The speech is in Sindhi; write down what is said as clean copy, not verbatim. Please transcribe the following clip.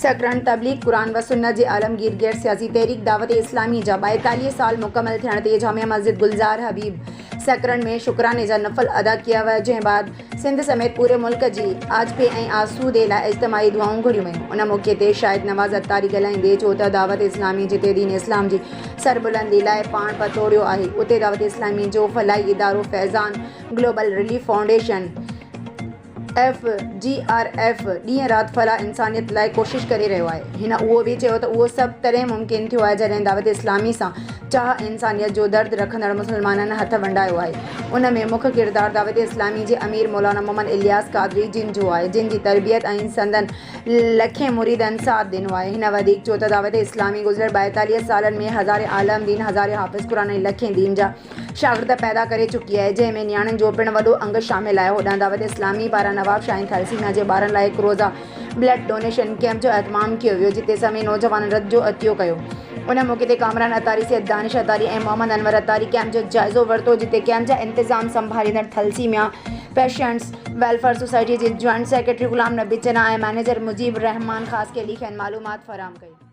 سڪرنڊ، تبليغ قرآن و سنت جي عالمگير غير سياسي تحريڪ دعوت اسلامي جا 42 سال مڪمل ٿيڻ تي جامع مسجد گلزار حبيب سڪرنڊ ۾ شڪراني جا نفل ادا ڪيا ويا جنهن بعد سنڌ سميت پوري ملڪ جي آجپي ۽ آسودي لاء اجتماعي دعائون گهريون ويون. ان موقعي تي شاهد نواز عطاري ڳالهائيندي چيو ته دعوت اسلامي جتي دين اسلام جي سربلندي لاء پاڻ پتوڙيو آهي اتي دعوت اسلامي جو فلاحي ادارو Faizan global relief foundation, F G R F, ڏينهن رات فلاح انسانيت لاء ڪوشش ڪري رهيو آهي. هن اهو به چيو ته اهو سڀ تڏهن ممڪن ٿيو آهي جڏهن دعوت اسلامي سان چاهه انسانيت جو درد رکندڙ مسلمانن هٿ ونڊايو آهي. ان ۾ مک ڪردار دعوت اسلامي جي امير مولانا محمد الياس قادري جن جو آهي جن جي تربيت ۽ سندن لکين مريدن ساٿ ڏنو آهي. هن وڌيڪ چيو ته دعوت اسلامي گذريل 42 سالن ۾ هزارين عالم دين، هزارين حافظ قرآن ۽ لکين دين جا شاگرد پيدا ڪري چڪي آهي، جنهن ۾ نياڻين جو پڻ وڏو انگ شامل آهي. هوڏانهن دعوت اسلامي پاران نواب شاهين ٿيلسيميا جي ٻارن لاء هڪ روزه بلڊ ڊونيشن ڪئمپ جو اهتمام ڪيو ويو، جتي سوين نوجوانن رت جو عطيو ڪيو. ان موقعي تي ڪامران عطاري، سيد دانش عطاري ۽ محمد انور عطاري ڪئمپ جو جائزو ورتو، جتي ڪئمپ جا انتظام سنڀاليندڙ ٿيلسيميا پيشنٽس ويلفيئر سوسائٽي جي joint secretary Ghulam Nabi Channa ۽ manager Mujeeb Rehman Khaskheli کين معلومات فراهم ڪئي.